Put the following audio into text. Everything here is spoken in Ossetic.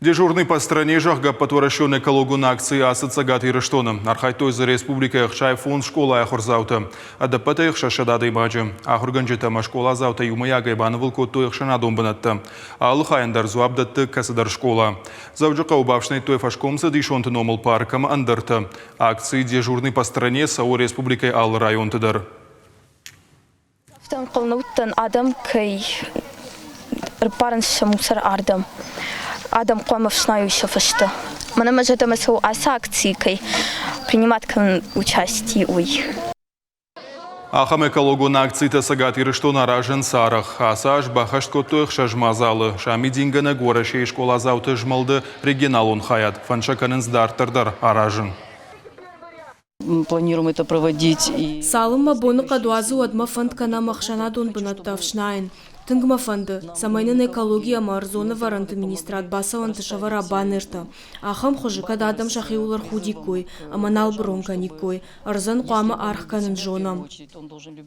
Дежурный по стране, зӕгъгӕ, ӕппӕтуӕрӕсеон экологон акци ацыд Цӕгат Ирыстоны. Архайдтой дзы республикӕйы 65 скъолайы ахуырдзаутӕ. Ӕдӕппӕтӕй 600 адӕймаджы. Ахуыргӕнджытӕ ӕмӕ скъоладзаутӕ иумӕйагӕй банывыл кодтой ӕхсӕнадон бынӕттӕ. Алы хайӕн дӕр дзуапп дӕтты кӕцыдӕр скъола. Дзӕуджыхъӕуы бафснайдтой фӕскомцӕдисонты номыл парк ӕмӕ ӕндӕртӕ. Акци «Дежурный по стране» цӕуы республикӕйы алы районты дӕр. Афтӕ ӕнхъӕл нӕ уыдтӕн, адӕм кӕй ӕрбарынц сӕ мусор ардӕм. Адӕм хъуамӕ ӕфснайой сӕ фӕстӕ. Мӕнӕ мӕ зӕрдӕмӕ цӕуы ацы акцийы кӕй принимать кӕнын участие, уый. Ахӕм экологон акцитӕ Цӕгат Ирыстоны аразынц арӕх. Ацы аз бахӕст кодтой ӕхсӕз мадзалы. Сӕ мидингӕнӕг Уӕрӕсейы скъоладзауты змӕлды регионалон хайад. Фӕнд сӕ кӕнынц дарддӕр дӕр аразын. Планируем это проводить. Цалынмӕ боныхъӕд уадзы, уӕдмӕ фӕнд кӕнӕм ӕхсӕнадон бынӕттӕ ӕфснайын. Тынг мӕ фӕнды, цӕмӕй нын экологи ӕмӕ ӕрдзон ӕвӕрӕнты министрад бацӕуӕнты сӕвӕра баннертӕ. Ахӕм хуызы кӕд адӕм сӕхиуыл ӕрхудиккой ӕмӕ нал бырон кӕниккой, ӕрдзӕн хъуамӕ аргъ кӕнын зонӕм.